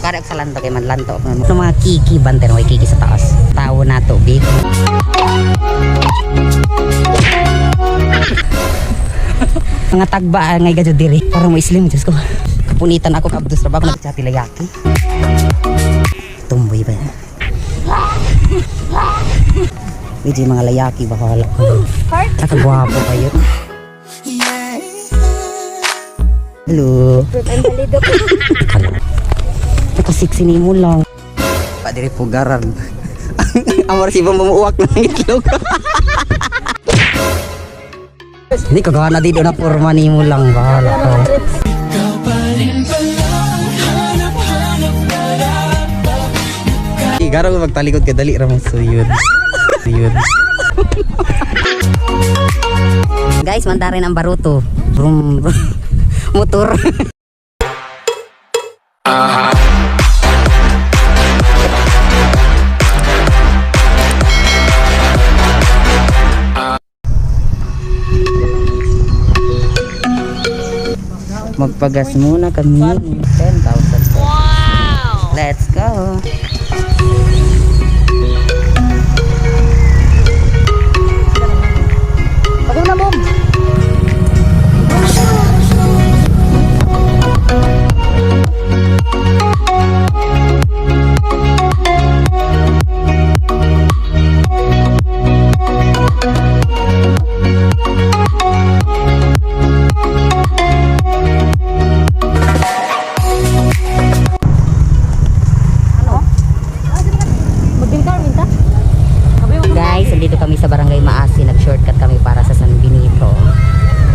Nukari sa lanto kay man lanto ako ng mga kiki banter may kiki sa taas. Tao na to, big. Mga tagba ngay gadyo diri. Parang mo islim, Diyos ko. Kapunitan ako kabdos ra bago nagchati layaki. Tumboy ba yan? Medyo yung mga layaki baka wala. Nakagwapo kayo. Hello. Kala. Nakasiksi ni mo lang. Padre pugaran. Amor si Bang bumuuwak ng itlog. Hindi ko gawa na dito na forma ni mo lang. Bahala ka. Igaro ko magtalikod ka dali ra mo suyod. Suyod. Guys, mandarin ang baruto. Brum, brum. Motor. Magpagas muna kami. 10,000. Wow! Let's go! Paguna mo. Ano? Magbingkar, minta? Guys, andito kami sa Barangay Maasin. Nag-shortcut kami para sa San Benito.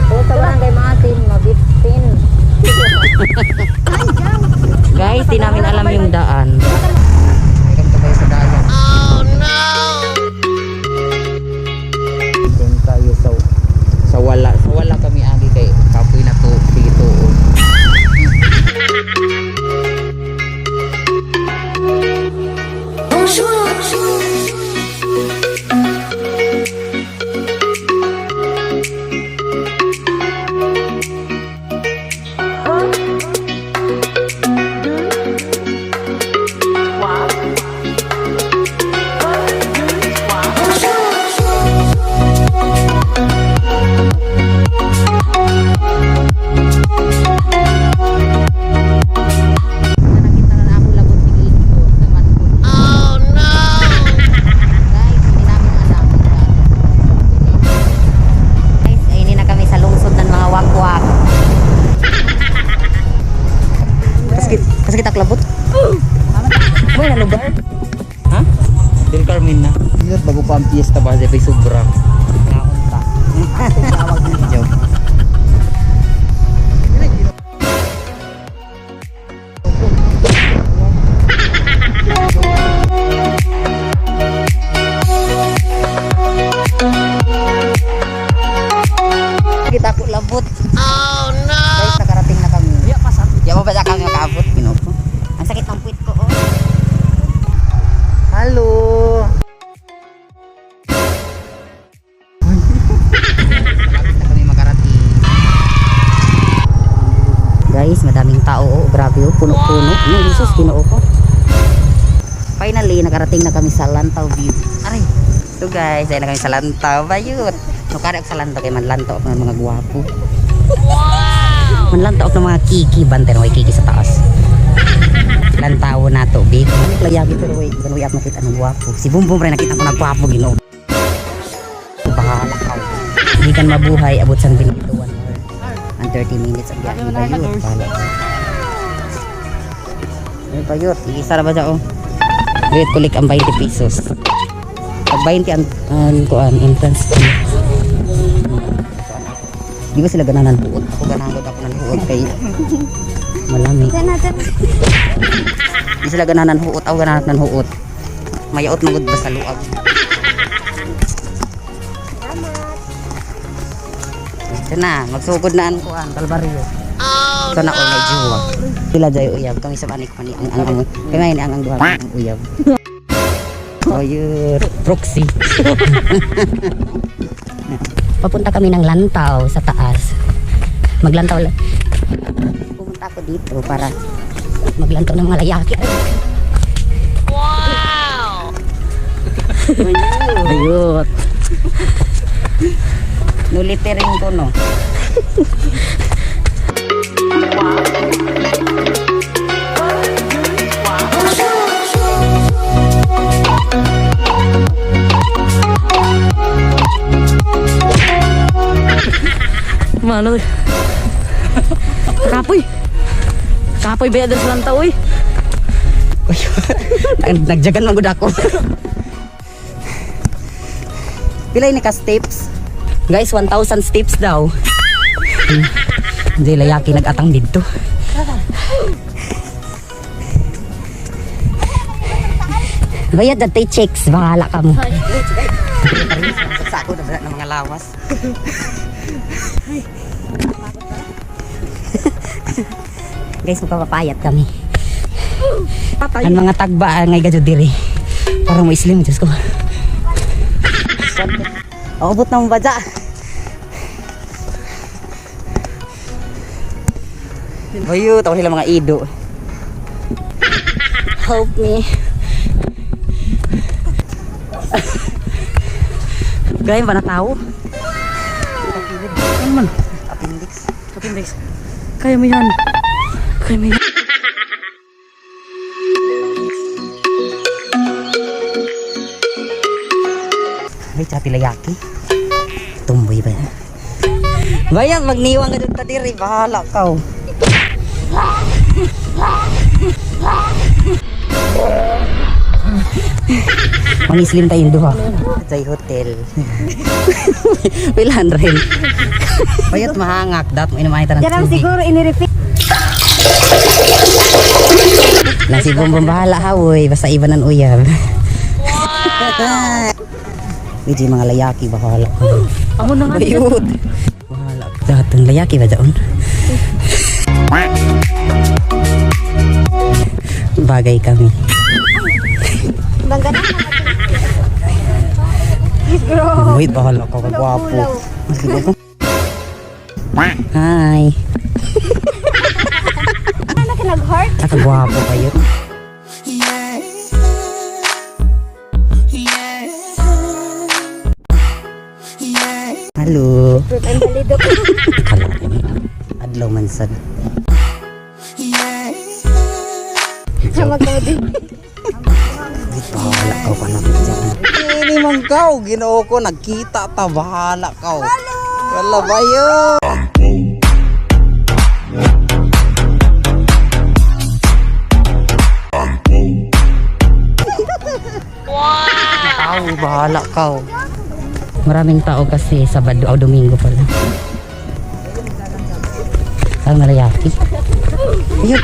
Oo, sa barangay Maasin, mabipin. Guys, di namin alam yung daan. Welcome to kayo sa dagat. Oh no! Doon tayo sa wala. Sa wala kami agi kay kapoy na to dito. Oh. Nakita na ako labot ni Gito. Naman ko. Oh no! Guys, hindi namin alam. Guys, ayun na kami sa lungsod ng mga wakwak. Kasi kita klabot. May na lugar? Ha? Del Carmen na. Ingat bago pa ang piyesta ba kasi may sobra. Kaon ta. Joke. Kita ko labot. Oh no! Guys, nakarating na kami. Ya, Ya mo ba sa kami makaabot? Ginoo ko. Ang sakit ng puwit ko, oh. Hello. Malapit na kami makarating. Guys, madaming tao. Oh. Grabe, oh. Puno-puno. Ano, Jesus, ginoo ko. Finally, nakarating na kami sa Lantaw View. Aray. So guys, ayun na kami sa Lantaw. Bayut. Nukari ako sa Lantaw kay manlantaw ako ng mga gwapo. Wow! Manlantaw ako ng mga kiki. Banter, may kiki sa taas. Lantaw na to, big. Layagi pero wait, ganun ako nakita ng gwapo. Si Bumbum rin nakita ko ng gwapo, ginoo. Bahala ka. Hindi kan mabuhay, abot sang Benito 1 hour. Ang 30 minutes ang biyahe ba yun? Bahala ka. Ano ba yun? Isa na ba siya, oh? Wait, kulik ang 20 pesos. Pag 20 ang kuan, entrance fee. Di ba sila ganahan ng huot? Ako ganahan ako ng huot kay malami. Di sila ganahan ng huot. Ako ganahan ng huot. Mayaot magud ba sa luag? Ito na, magsugod na ang kuan, Kalbaryo. Oh, Ito na all may juwa. Sila jay uyab kami sa panik pani ang kami ay ang duha ang uyab. Oh, yun. Proxy. Papunta kami ng Lantaw sa taas. Maglantaw lang. Pumunta ako dito para Maglantaw ng mga layaki. Wow! Ayot. Nulitering ko, no? Mano. Kapoy. Kapoy ba sa lantaw oy? Nagjagan man gud ako. Pila ni ka steps? Guys, 1,000 steps daw. Hindi layaki nag-atang dito. Bayad na tay checks, bahala ka mo. Sa ako na ng mga lawas. Guys, magpapapayat kami. Ang mga tagba ngay gadyo diri. Parang mo islim, Diyos ko. Aubot na mong badya. Bayo, tawag sila mga ido. Help me. Gayam ba na tao? Ano man? Appendix. Appendix. Kaya mo yan. Kaya mo yan. Ay, tsaka tilayaki. Tumboy ba yan? Bayan, magniwang ka dun ta diri. Bahala ka. Oh. Mangislim tayong duha. Sa hotel. Pilan rin. Bayot mahangak. Dat mo inumahin ta ng Jarang tubig. siguro inirefit. Lang si Bumbum bahala hawoy. Basta iba ng uyab. Wow! Medyo mga layaki bahala ka. Amo na nga. Bayot. Bahala ka. Datong layaki ba daon? Bagay kami. Bangga na. Bro. Wait, bahala ka. Kagwapo. Mas Hi. Ano ka nag-heart? Nakagwapo kayo. Hello. I'm balido. Kala ko. Adlaw man sad. Magkodi. Wait, bahala ka pa na dyan. Ini man kaw, Ginoo ko nagkita ta bahala kaw. Wala ba yun? Tao, bahala ka. Maraming tao kasi Sabado o Domingo pala. Ang malayaki. Ayun.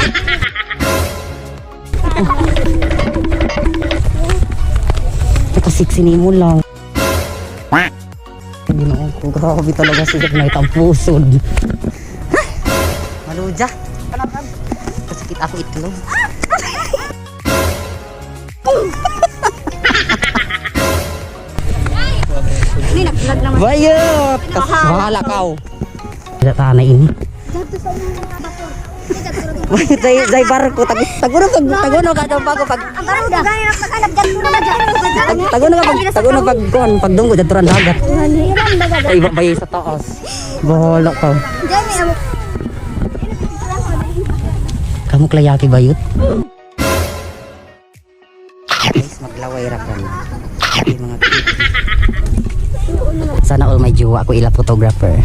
Nakasiksi ni mo lang. Ginoo ko, grabe talaga siya nakita ang pusod. Ha? Maluja. Kasakit ako itlog. Ni nag-vlog naman. Bayot! Bahala ka. Tana ini. Dito sa inyong mga bato. Zay zay barko tag taguno pag taguno ka daw bago pag Ang barko gani na pagkalab dyan na dyan. tag, taguno ka pag taguno pag kon pag dunggo dadturan dagat. Ay iba ba sa taas. Bahala ka. Diyan may amo. Kamu klayaki bayot? Guys, maglaway ra kami. Ay, mga cute. Sana all my jowa ako ila photographer.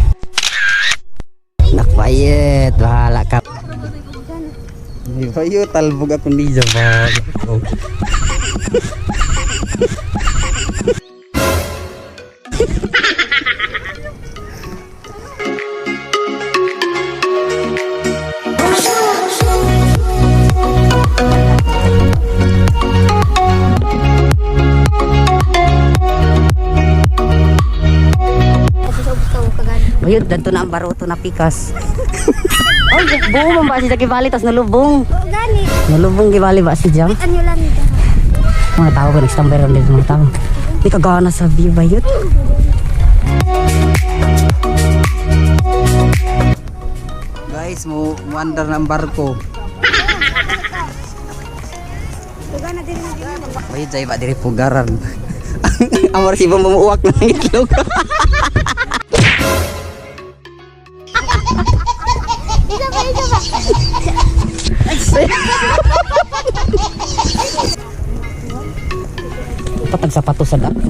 Nakpayet, bahala ka. Di ba yun? Talbog ako ni Jabal. Bayot, danto na ang baroto na pikas. Ay, buo man ba si Jackie Valley, tas nalubong. Gani. Nalubong gibali ba si Jam? Ano lang dito. Mga tao ko, nag-standby rin dito mga tao. Hindi ka gana sa view ba yun? Guys, mo muandar na ang barko. May jay ba diri pugaran. Amor si Bam umuwak ng itlog. Isa pa, isa pa. Dapat nagsapatos sa ako.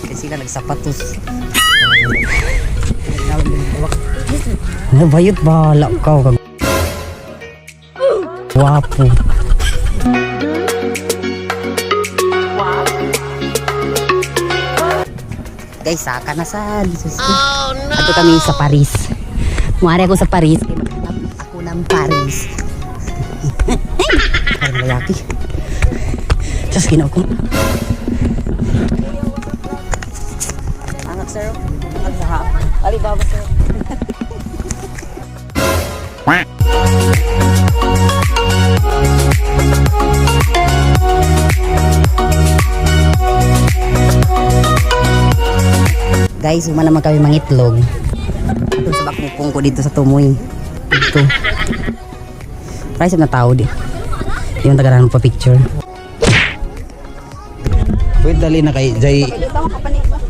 Kaya sila nagsapatos. Ano bayot bahala ka kag Wapo. Guys, saka na sa Jesus ko. Oh, no. Ato kami sa Paris. Muari ako sa Paris. Kaya maghanap ako ng Paris. Parang lalaki. Diyos, ginoo ko. Angat, sir. Alibaba, sir. Guys, uma naman kami mangitlog. Ito sa bakmukong ko dito sa Tumoy. Dito. Try sa na tao di. Yung tagaran pa picture. Wait, dali na kay Jay.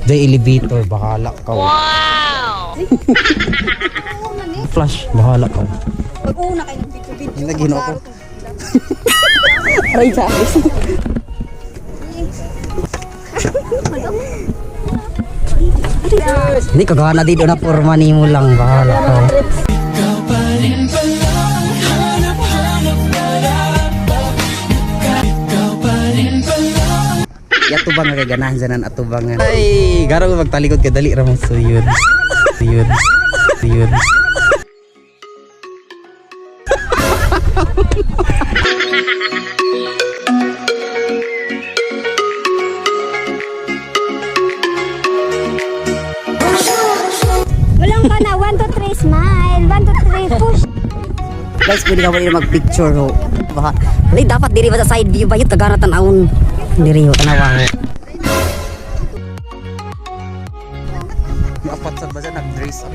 Jay elevator, bahala ka. Wow! Flash, bahala ka. Pag-una kayo ng video-video. Hindi ginoo ko. Aray sa akin. Hindi kagana dito na porma nimo lang bahala ka. Yatubang kay ganahan sa nan atubangan. Ay, garo ko magtalikod kay dali ra mo suyod. Suyod. Suyod. Walang ka na. 1, 2, 3, smile. 1, 2, 3, push. Guys, pwede ka ba mag-picture ho? Baka, ay, dapat diri ba sa side view ba yun? Kagana tanawon. Diri ho, tanawa ho. Apat sa baza nag-dress up.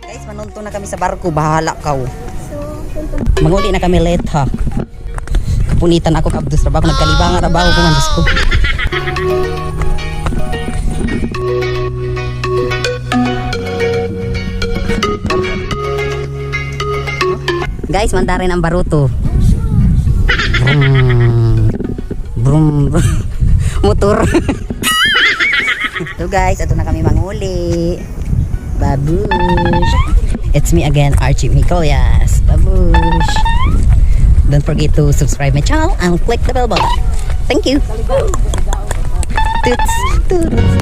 Guys, manunto na kami sa barko. Bahala ka. Oh. Manguli na kami late ha. Kapunitan ako kabdos trabaho. Nagkalibangan trabaho ko man. Diyos ko. Guys, mandarin ang baruto. Brum. Brum. Brum. Motor. So guys, ito na kami manguli. Babush. It's me again, Archie Micolias. Babush. Don't forget to subscribe my channel and click the bell button. Thank you. Toots. Toots.